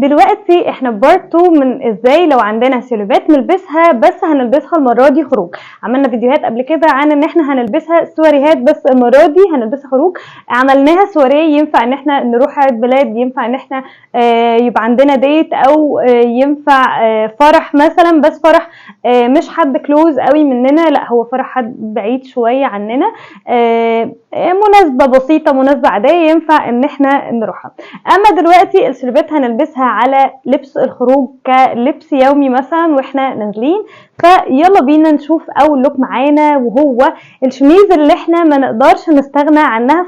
دلوقتي احنا part 2 من ازاي لو عندنا سالوبيت نلبسها، بس هنلبسها المرة دي خروج. عملنا فيديوهات قبل كده عن ان احنا هنلبسها سواريهات، بس المرة دي هنلبسها خروج. عملناها سواريه ينفع ان احنا نروح عيد ميلاد، ينفع ان احنا يبقى عندنا date، او ينفع فرح مثلا، بس فرح مش حد close قوي مننا، لا هو فرح حد بعيد شوية عننا، مناسبة بسيطة، مناسبة عادية ينفع ان احنا نروحها. اما دلوقتي السالوبيت هنلبسها على لبس الخروج كلبس يومي مثلا واحنا نازلين. فيلا بينا نشوف اول look معانا، وهو الشميز اللي احنا ما نقدرش نستغنى عنها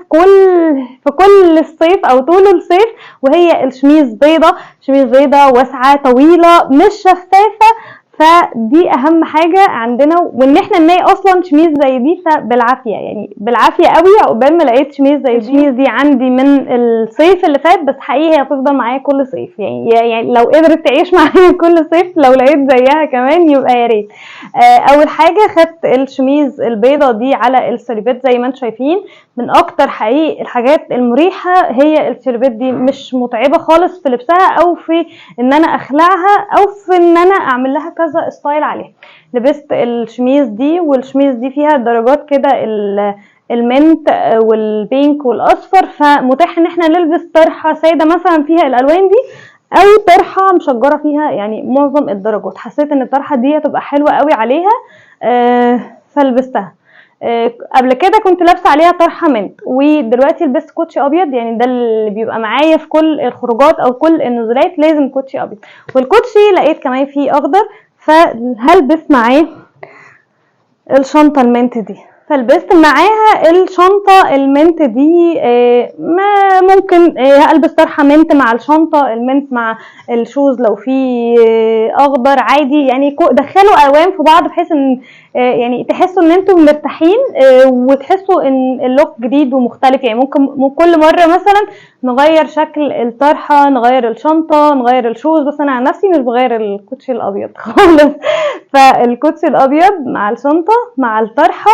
في كل الصيف او طول الصيف، وهي الشميز بيضة. شميز بيضة واسعة طويلة مش شفافة، فدي اهم حاجة عندنا. وان احنا نلاقي اصلا شميز زي دي فبالعافية، يعني بالعافية قوي عقبال ما لقيت شميز زي دي. الشميز دي عندي من الصيف اللي فات، بس حقيقي هي هتفضل معايا كل صيف، يعني لو قدرت تعيش معايا كل صيف لو لقيت زيها كمان يبقى يا ريت. اول حاجة خدت الشميز البيضة دي على السالوبيت زي ما انتم شايفين. من اكتر حقيقي الحاجات المريحة هي السالوبيت دي، مش متعبة خالص في لبسها او في ان انا اخلعها او في ان انا اعمل لها كذا style عليها. لبست الشميز دي، والشميز دي فيها درجات كده ال mint وال pink والاصفر، فمتاح ان احنا نلبس طرحه ساده مثلا فيها الالوان دي، او طرحه مشجره فيها يعني معظم الدرجات. حسيت ان الطرحة دي هتبقى حلوة قوي عليها، فلبستها. قبل كده كنت لابسه عليها طرحه mint، ودلوقتي لبست كوتشي ابيض، يعني ده اللي بيبقى معايا في كل الخروجات او كل النزولات، لازم كوتشي ابيض. والكوتشي لقيت كمان فيه اخضر، فهلبس معاه الشنطة ال mint دي. فلبست معاها الشنطة ال mint دي، ما ممكن البس طرحة mint مع الشنطة ال mint مع ال shoes لو في اخضر عادي، يعني دخلوا الوان في بعض بحيث ان يعني تحسوا ان انتم مرتاحين، وتحسوا ان ال look جديد ومختلف. يعني ممكن كل مرة مثلا نغير شكل الطرحة، نغير الشنطة، نغير ال shoes، بس انا عن نفسي مش بغير الكوتشي الابيض خالص. فالكوتشي الابيض مع الشنطة مع الطرحة،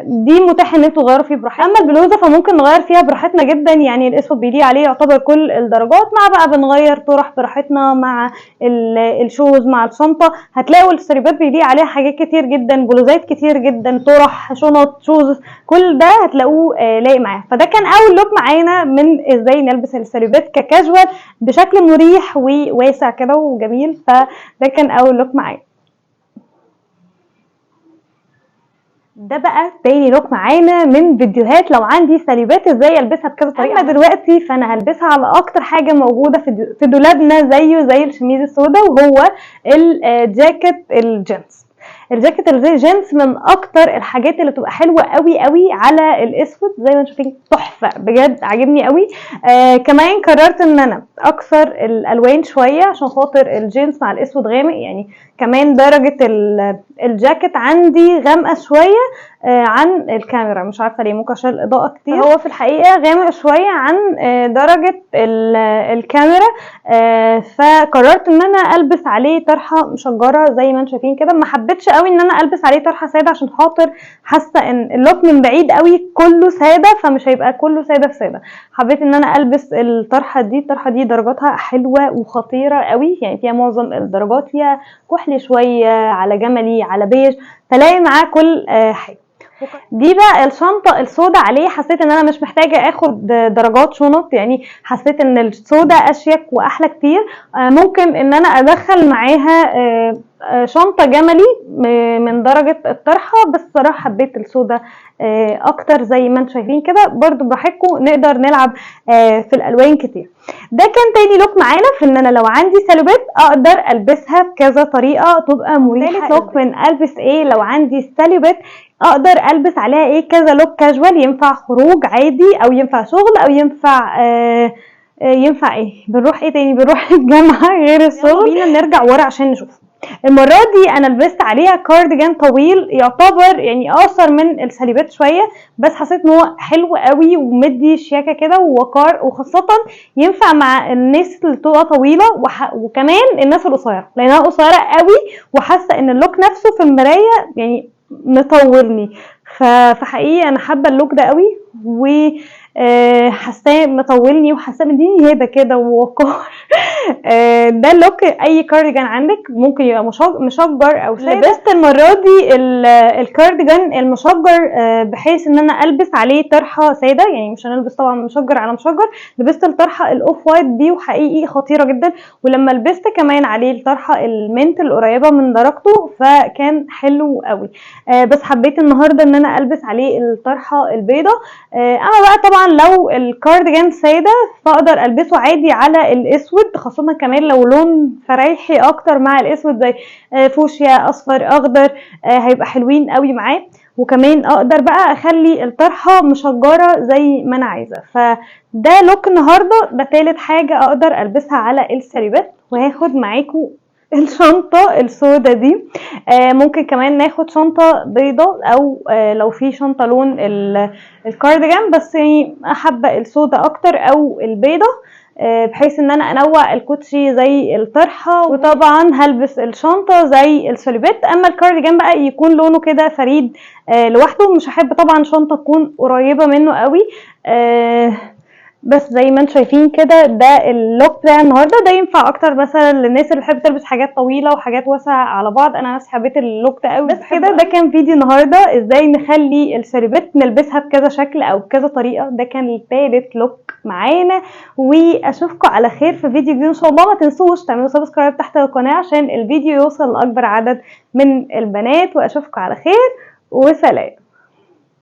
دي متاح ان انتوا تغيروا فيه براحتكم. اما البلوزة فممكن نغير فيها براحتنا جدا، يعني الاسود بيليق عليه يعتبر كل الدرجات، مع بقى بنغير طرح براحتنا مع ال shoes مع الشنطة. هتلاقوا السالوبيت بيليق عليها حاجات كتير جدا، بلوزات كتير جدا، طرح، شنط، shoes، كل ده هتلاقوه لايق معاه. فده كان اول look معانا من ازاي نلبس السالوبيت ككاجوال بشكل مريح وواسع كده وجميل. فده كان اول look معانا. ده بقى تاني look معانا من فيديوهات لو عندي سالوبيت ازاي البسها بكذا طريقه. اما دلوقتي فانا هلبسها على اكتر حاجة موجودة في دولابنا زيه زي الشميز السوداء، وهو الجاكيت الجينز. الجاكيت الجينز من اكتر الحاجات اللي بتبقى حلوة قوي قوي على الاسود زي ما انتم شايفين، تحفة بجد، عاجبني قوي. كمان قررت ان انا اكسر الالوان شوية عشان خاطر الجينز مع الاسود غامق، يعني كمان درجه الجاكيت عندي غامقه شوية عن الكاميرا، مش عارفه ليه، ممكن عشان الاضاءة كتير. هو في الحقيقة غامق شوية عن درجه الكاميرا، فقررت ان انا البس عليه طرحه مشجره زي ما انتم شايفين كده. ما حبيتش قوي ان انا البس عليه طرحه ساده عشان خاطر حاسه ان ال look من بعيد قوي كله ساده، فمش هيبقى كله ساده في ساده. حبيت ان انا البس الطرحة دي. الطرحة دي درجاتها حلوة وخطيرة قوي، يعني فيها معظم الدرجات، فيها كحلي شوية على جملي على بيج، فلاقي معاه كل حاجة. دي بقى الشنطة السوداء عليه، حسيت ان انا مش محتاجة اخد درجات شنط، يعني حسيت ان السوداء اشيك واحلى كتير. ممكن ان انا ادخل معاها شنطة جملي من درجة الطرحة، بس صراحة حبيت السوداء اكتر زي ما انتم شايفين كده. برضو براحتكم نقدر نلعب في الالوان كتير. ده كان تاني look معانا في ان انا لو عندي سالوبيت اقدر البسها بكذا طريقة تبقى مريحة. تالت look من البس ايه لو عندي سالوبيت اقدر البس عليها ايه كذا look casual، ينفع خروج عادي او ينفع شغل او ينفع ينفع ايه، بنروح ايه تاني، بنروح الجامعة غير الشغل. بينا نرجع ورا عشان نشوف. المرة دي انا لبست عليها كارديجان طويل يعتبر يعني اقصر من السالوبيت شوية، بس حسيت ان هو حلو قوي ومدي شياكة كده ووقار، وخاصة ينفع مع الناس اللي بتبقى طويلة وكمان الناس القصيرة، لانها قصيرة قوي وحاسة ان ال look نفسه في المراية يعني مطولني. فحقيقي انا حابة ال look ده قوي، و حاساه مطولني وحاساه مديني هيبة كده ووقار. ده ال look. اي كارديجان عندك ممكن يبقى مشجر او ساده. لبست المرة دي الكارديجان المشجر، بحيث ان انا البس عليه طرحه ساده، يعني مش هنلبس طبعا مشجر على مشجر. لبست الطرحة ال off white دي وحقيقي خطيرة جدا، ولما لبست كمان عليه الطرحة ال mint القريبة من درجته فكان حلو قوي. بس حبيت النهارده ان انا البس عليه الطرحة البيضة. اما بقى طبعا لو الكارديجان ساده فاقدر البسه عادي على الاسود، خاصة كمان لو لون فرايحي اكتر مع الاسود زي فوشيا، اصفر، اخضر، هيبقى حلوين قوي معاه. وكمان اقدر بقى اخلي الطرحة مشجره زي ما انا عايزه. فده look النهارده، ده تالت حاجة اقدر البسها على الساليبات. وهاخد معاكم الشنطة السودة دي، ممكن كمان ناخد شنطة بيضة او لو في شنطة لون الكارديجان، بس يعني حابة السودة اكتر او البيضة، بحيث ان انا انوع الكوتشي زي الطرحة، وطبعا هلبس الشنطة زي السوليبات. اما الكارديجان بقى يكون لونه كده فريد لوحده، مش هحب طبعا شنطة تكون قريبة منه قوي. بس زي ما انتم شايفين كده ده ال look بتاع النهارده. ده ينفع اكتر مثلا للناس اللي بتحب تلبس حاجات طويلة وحاجات واسعة على بعض. انا نفسي حبيت ال look ده قوي. بس كده ده كان فيديو النهارده، ازاي نخلي الساليبات نلبسها بكذا شكل او بكذا طريقه. ده كان التالت look معانا، واشوفكم على خير في فيديو جديد ان شاء الله. ما تنسوش تعملوا subscribe تحت القناة عشان الفيديو يوصل لاكبر عدد من البنات، واشوفكم على خير وسلام.